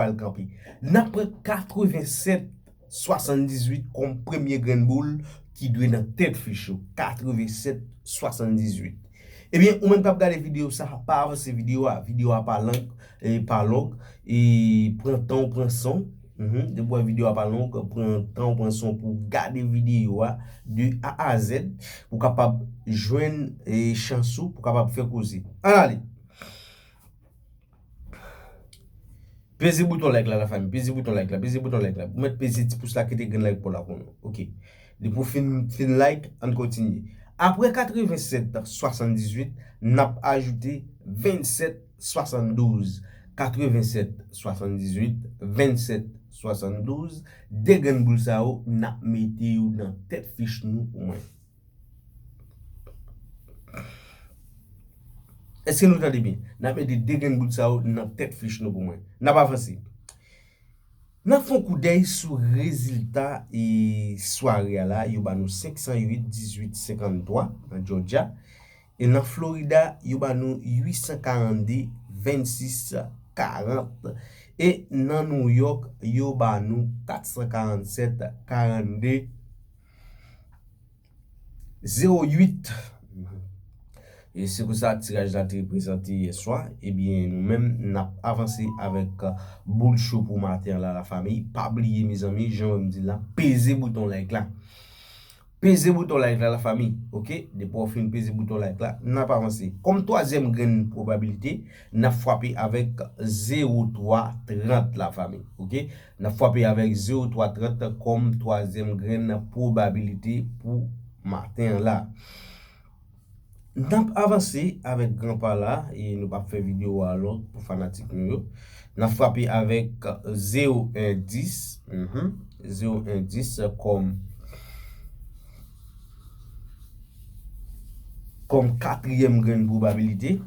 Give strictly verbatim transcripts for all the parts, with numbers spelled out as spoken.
pral kanpe. N ap pran katrevennsèt swasanndizuit kòm premye grenn boul ki dwe nan tèt fich yo. Katrevennsèt swasanndizuit. Ebyen, ou menm k ap gade videyo sa, pa avanse videyo a. Videyo a pa lang, e pa long, e pran tan w pran san w. Mhm. Depi w wè videyo a pa long, pran tan w pran san w pou w gade videyo a de A a Z, pou w kapab jwenn, e, chans ou, pou w kapab fè koze. Ann ale. Peze bouton like la, lafanmi. Peze bouton like la. Peze bouton like la. Ou mèt peze ti pous la, kite grenn like pou la pou nou. Ok. Depi w fin, fin like, ann kontinye. Apre katrevennsèt swasanndizuit, n ap ajoute vennsèt swasanndouz. Katrevennsèt swasanndizuit, vennsèt swasanndouz. De grenn boul sa yo, n ap mete yo nan tèt fich nou pou mwen. Èske nou tande byen? N ap mete de grenn boul sa yo nan tèt fich nou pou mwen. N ap avanse. N ap fè yon koudèy sou rezilta, e, sware a la. Yo ba nou senk san uit, dizuit, senkanntwa nan Georgia. E nan Florida, yo ba nou uit san karannde, vennsis, karant. E nan New York, yo ba nou kat san karannsèt, karannde, zewo uit. E se konsa tiraj la te prezante yè swa. Ebyen, nou menm, n ap avanse avèk, uh, boul cho pou maten an la, lafanmi. Pa bliye, mezanmi, jan w wè m di l la, peze bouton like la. Peze bouton like la, lafanmi. Ok? Depi w fin peze bouton like la, n ap avanse. Kòm twazyèm grenn pwobabilite, n ap frape avèk zewo twa trant, lafanmi. Ok? N ap frape avèk zewo twa trant kòm twazyèm grenn pwobabilite pou maten an la. N ap avanse avèk granpa la, e nou p ap fè videyo a long pou fanatik nou yo. N ap frape avèk zewo en dis, mhm, zewo en dis kòm, kòm katriyèm grenn pwobabilite.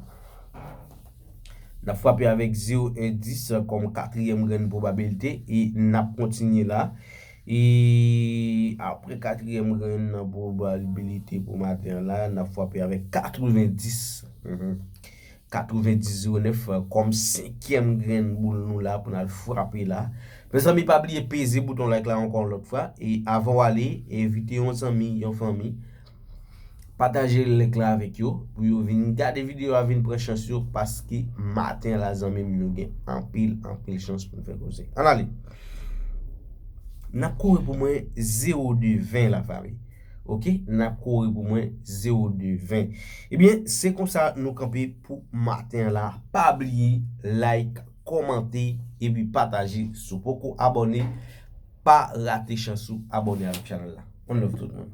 N ap frape avèk zewo en dis kòm katriyèm grenn pwobabilite e n ap kontinye la. E apre katriyèm grenn nan pwobabilite pou maten an la, n ap frape avèk katrevendis. Mhm. Katrevendis zewo nèf, eh, kòm senkyèm grenn boul nou la pou n al frape la. Mezanmi, pa bliye peze bouton like la ankò yon lòt fwa. E avan w ale, envite yon zanmi, yon fanmi. Pataje link la avèk yo pou yo vin gade videyo a, vin pran chans yo, paske maten an la, zanmi m, nou gen anpil, anpil chans pou n fè koze. Ann ale. N ap kore pou mwen zewo de ven, lafanmi. Ok? N ap kore pou mwen zewo de ven. Ebyen, se konsa nou kanpe pou maten an la. Pa bliye like, kòmante, epi pataje. Si w poko abòne, pa rate chans ou abòne avèk chanèl la. One love tout moun.